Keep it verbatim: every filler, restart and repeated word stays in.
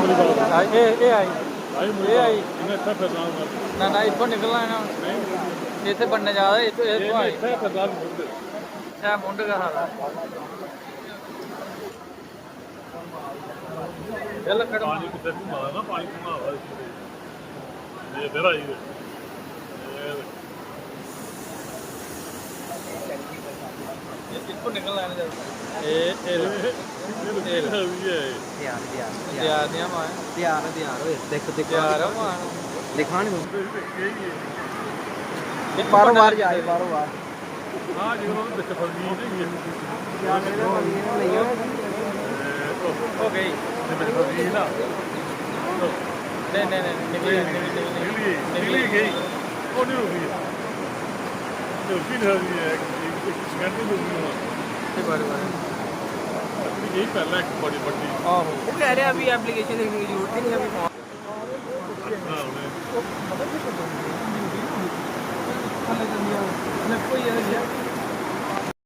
एह् एह् आई, एह् आई। इ'यां इत्थै फिरना होंदा। ना ना, इत्थूं निकलना है ना। इत्थै बनने जा दा, इत्थूं, इत्थूं आई। इत्थै फिरना होंदा। इत्थै मुंढ गै सारा। पानी कुत्थै घुम्मा दा ना, पानी घुम्मा दा इत्थै। एह् फिर आई गे। एह् दिक्खो। इत्थूं निकलना है ना जल्दी। एह्, एह् लो। एह् लो। ध्यान, ध्यान, ध्यान। ध्यान, ध्यान, मां। ध्यान, ध्यान, ओए, देखो, देखो। ध्यान, मां। दिखा नहीं। एह् बाहरों बाहर जा, बाहरों बाहर। हाँ, जो वो बिच फसी नहीं है। या मेरे को फसी नहीं है। हो गई। ये बिच फसी है ना। नहीं, नहीं, नहीं, निकली, निकली, निकली, निकली गई। वो नहीं रुकी। ये रुकी नहीं सकती है, एक, एक, एक सेकंड नहीं रुकी वहाँ। ये बार, बार। अपनी यही पहला एक बड़ी पट्टी। आहो। वो कह रहे हैं अभी एप्लीकेशन लिखने की जरूरत ही नहीं है, अभी फॉर्म। हाँ, उन्हें।